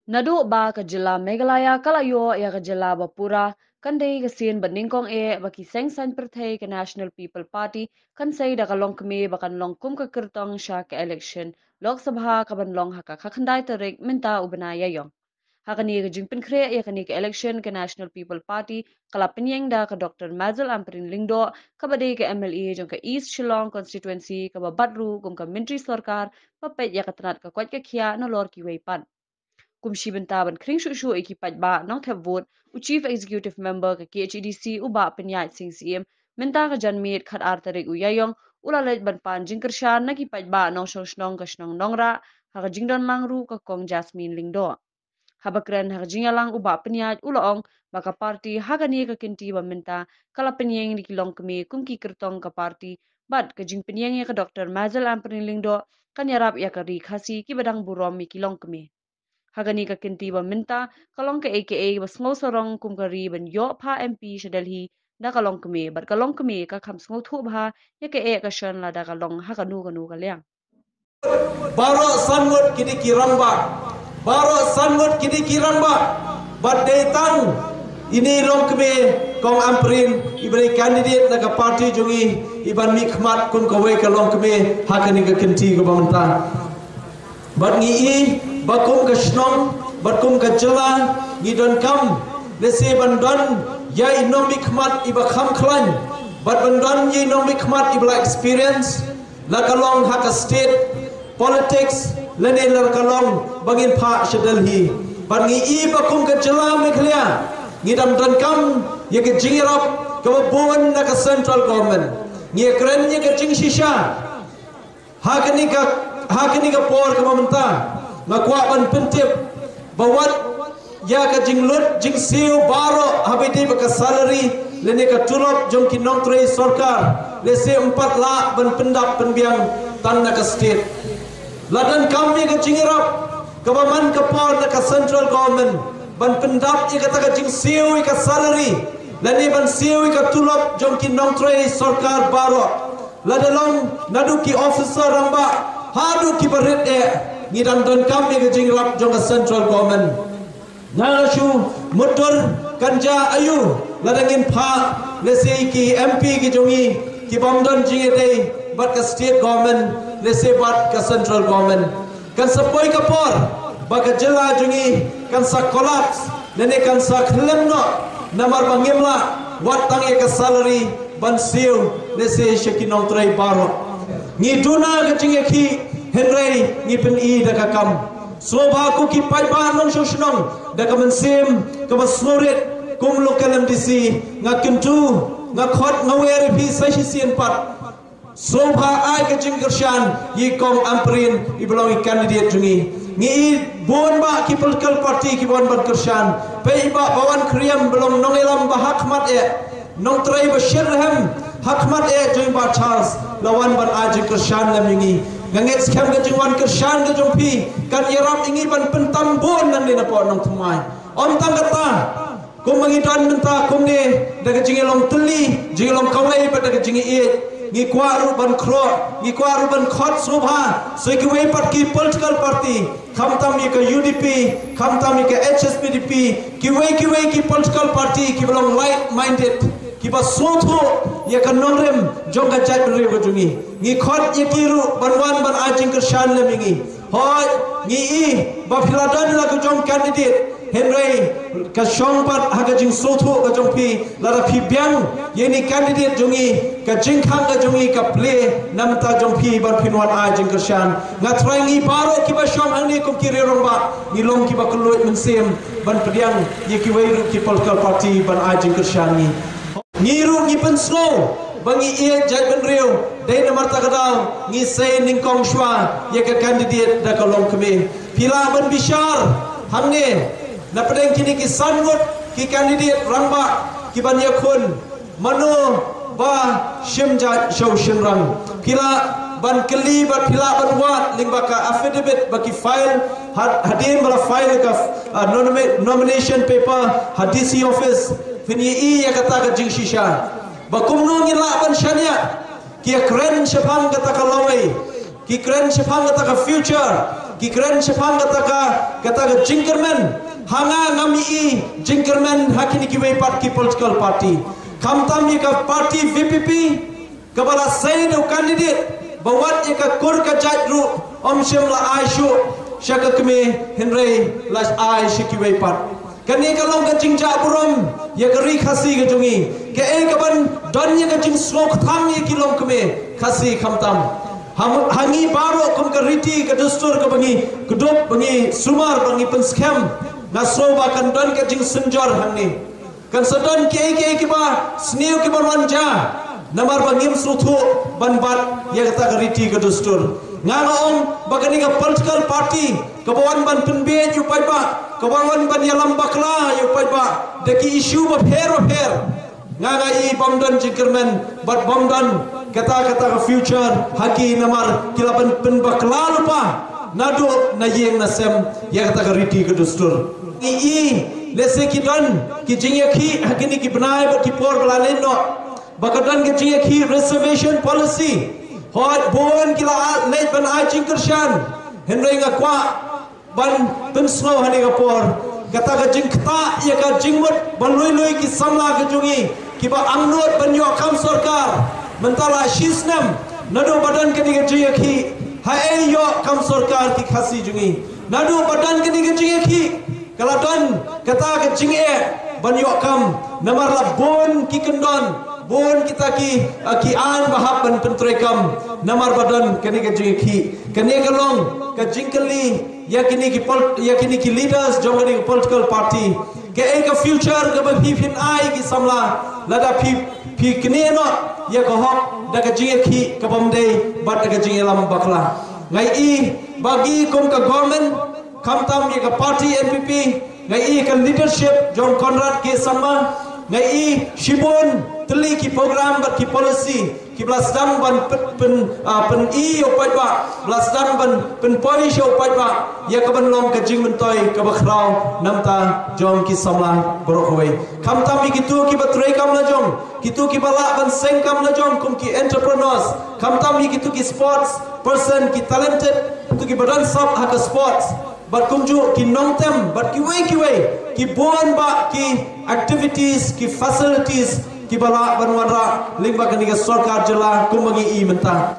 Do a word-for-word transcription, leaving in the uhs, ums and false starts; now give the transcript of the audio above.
Naduh ba ka jylla Meghalaya ka la ïoh ïa ka jylla ba pura, kan dei ka sien ba nyngkong eh ba ki seng saiñ pyrthei ka National People Party kan sei da ka longkmie ba kan long kum ka kyrtong sha ka election Lok Sabha ka ban long ha ka khatkhyndai tarik mynta u bnai Ïaïong. Ha kane ka jingpynkhreh ïa kane ka election ka National People Party ka la pynïeng da ka Doctor Mazel Ampareen Lyngdoh kaba dei ka M L A jong ka East Shillong Constituency kaba bat ruh kum ka myntri sorkar ba peit ïa ka tnat ka koit ka khiah nalor kiwei pat. Kum shi bynta ban khring shuh shuh ïa ki paidbah nongthep vote, u Chief Executive Member ka K H A D C u Bah Pynïaid Sing Syiem mynta ka janmiet khatar tarik u Ïaïong u la leit ban pan jingkyrshan na ki paidbah nongshong shnong ka shnong Nongrah ha ka jingdon lang ruh ka Kong Jasmine Lyngdoh. Haba kren ha ka jingïalang u Bah Pynïaid u la ong ba ka party ha kane ka kynti ba mynta ka la pynïeng ïa ki longkmie kum ki kyrtong ka party bad ka jingpynïeng ïa ka Doctor Mazel Ampareen Lyngdoh kan ïarap ïa ka ri Khasi kiba dang burom ïa ki longkmie. Ha kane ka kynti ba mynta ka long kaei kaei ba sngewsarong kum ka ri ban ïoh phah M P sha Delhi da ka longkmie bad ka longkmie ka kham sngewthuh bha ïa kaei ka shon lada ka long ha kano kano ka liang. Baroh san ngut ki dei ki rangbah. Baroh san ngut ki dei ki rangbah. Bad dei tang ine i longkmie Kong Ampareen iba dei candidate na ka party jong ngi iban mihkhmat kum kawei ka longkmie ha kane ka kynti kaba mynta. Bad ngi i ba kum ka shnong bad kum ka jylla ngi donkam lehse ban don ïa i nongmihkhmat iba kham khlaiñ bad ban don ïa i nongmihkhmat iba la experience la ka long ha ka state politics lane la ka long ba ngin phah sha Delhi. Bad ngi i ba kum ka jylla Meghalaya ngi dang donkam ïa ka jingïarap kaba bun na ka central government. Ngi kren ïa ka jingshisha ha kane ka ha kane ka por kaba mynta nga kwah ban pyntip ba wat ïa ka jinglut jingsiew baroh haba ïadei bad ka salary lane ka tulop jong ki nongtrei sorkar lehse ym pat lah ban pyndap pynbiang tang na ka state. La donkam ïa ka jingïarap kaba man ka por na ka central government ban pyndap ïa kata ka jingsiew ïa ka salary lane ban siew ïa ka tulop jong ki nongtrei sorkar baroh. Lada long naduh ki officer rangbah haduh ki barit eh ngi dang donkam ïa ka jingïarap jong ka central government. Nga shu mutdur kan jia aïu lada ngin phah lehse ki M P ki jong ngi ki bym don jingïadei bad ka state government lehse bad ka central government. Kan sa poi ka por ba ka jylla jong ngi kan sa collapse lane kan sa khlem noh namar ba ngim lah wat tang ïa ka salary ban siew lehse sha ki nongtrei baroh. Ngi duna ka jingïakhih hynrei ngi pyni da ka kam. Sngewbha ko ki paidbah nongshong shnong da ka mynsiem kaba sngewrit kum local M D C nga kyntu nga khot nga wer ïa phi sa shisien pat. Sngewbha ai ka jingkyrshan ïa i Kong Ampareen iba long i candidate jong ngi. Ngi i bun bah ki political party kiba wan ban kyrshan. Peit bah ba wan Khyrïam ba long nongïalam ba hakhmat eh. Nongtrei ba shyrhem hakhmat eh jong i Bah Charles la wan ban ai jingkyrshan lem ïa ngi. Nga ngeit skhem ka jingwan kyrshan ka jong phi kan ïarap ïa ngi ban pyntam bun nangne napoh Nongthymmai. Ym tang kata, kumba ngi don mynta kumne da ka jingïalong tylli, jingïalong kawei bad da ka jingïeit. Ngi kwah ruh ban khroh, ngi kwah ruh ban khot sngewbha sa kiwei pat ki political party, khamtam ïa ka U D P, khamtam ïa ka H S P D P, kiwei kiwei ki political party kiba long like minded, kiba sngewthuh ïa ka nongrim jong ka jaitbynriew ka jong ngi. Ngi khot ïa ki ruh ban wan ban ai jingkyrshan lem ïa ngi. Hooid, ngi i ba phi la don la ka jong candidate, hynrei ka shong pat ha ka jingsngewthuh ka jong phi. Lada phi biang ïa ine i candidate jong ngi, ka jingkhang ka jong ngi ka plie na bynta jong phi ban phin wan ai jingkyrshan. Nga trai ngi baroh kiba shong hangne kum ki riew rangbah ngi long kiba kylluid mynsiem ban pdiang ïa kiwei ruh ki political party ban ai jingkyrshan ïa ngi. Ngi ruh ngi pynsngew ba ngi ïeit jaitbynriew, dei namar kata ka daw ngi sei nyngkong shuwa ïa ka candidate da ka longkmie. Phi lah ban bishar hangne na pdeng kine ki san ngut ki candidate rangbah kiban ïakhun mano ba shim jait sha u shynrang. Phi lah ban kylli bad phi lah ban wad lyngba ka affidavit ba ki file had-, hadien ba la file ka, ah, nomi-, nomination paper ha D C office. Phin ïohi ïa kata ka jingshisha ba kumno ngin lah ban shaniah. Ki kren shaphang kata ka lawei, ki kren shaphang kata ka future. Ki kren shaphang kata ka, kata ka jingkyrmen. Ha nga ngam i jingkyrmen ha kine kiwei pat ki political party. Khamtam ïa ka party V P P, kaba la sei da u candidate, ba wat ïa ka kur ka jait ruh, ym shym la ai shuh sha ka kmie, hynrei la ai sha kiwei pat. Kane ka long ka jingjah burom ïa ka ri Khasi ka jong ngi. Kaei kaban don ïa ka jingsngewkthang ïa ki longkmie Khasi khamtam. Ha, ha ngi baroh kum ka riti ka dustur kaba ngi kdup, ba ngi sumar, ba ngi pynskhem. Nga sngew ba kan don ka jingsynjor hangne. Kan sa don kiei kiei kiba sniew kiba wan jia. Namar ba ngim sngewthuh ban bat ïa kata ka riti ka dustur. Nga nga ong ba kane ka political party kaba wan ban pynbiej ïa u paidbah, kaba wan ban ïalam bakla ïa u paidbah da ki issue bapher bapher. Nga nga i bym don jingkyrmen bad bym don kata kata ka future ha ki, namar ki la pyn, pynbakla lypa naduh na ïing na sem ïa kata ka riti ka dustur. I i, lehse ki don ki jingïakhih ha kine ki bnai bad ki por ba la leit noh, ba ka don ka jingïakhih reservation policy. Hooid, bun ki la leit ban ai jingkyrshan. Hynrei nga kwah ban pynsngew ha kane ka por, kata ka jingktah ïa ka jingmut ba lui lui ki samla ka jong ngi kiba angnud ban ïoh kam sorkar. Mynta la shi snem naduh ba don kane ka jingïakhih. Haei ïoh kam sorkar ki Khasi jong ngi? Naduh ba don kane ka jingïakhih, ka la don kata ka jingeh ban ïoh kam, namar la bun ki kyndon, bun kita ki, ki aiñ ba hap ban pyntreikam namar ba don kane ka jingïakhih. Kane ka long ka jingkylli ïa kine ki pol, ïa kine ki leaders jong kane ka political party. Kaei ka future kaba phi phin ai ki samla lada phi, phi knieh noh ïa ka hok da ka jingïakhih kabym dei bad da ka jingïalam bakla? Nga i ba ngi kum ka government, khamtam ïa ka party N P P, nga i ka leadership jong Conrad K Sangma, nga i shibun tylli ki program bad ki policy kiba la sdang ban pyn, pyn, ah, pyni ïa u paidbah, ba la sdang ban pynpoi sha u paidbah ïa kaban long ka jingmyntoi kaba khraw na bynta jong ki samla baroh kawei. Khamtam ïa kito kiba treikam lajong, kito kiba lah ban seng kam lajong kum ki entrepreneurs, khamtam ïa kito ki sports person, ki talented, kito kiba don sap ha ka sports, bad kumjuh ki nongtem bad kiwei kiwei, ki bun bah ki activities, ki facilities kiba lah ban wanrah lyngba kane ka sorkar jylla kumba ngi i mynta.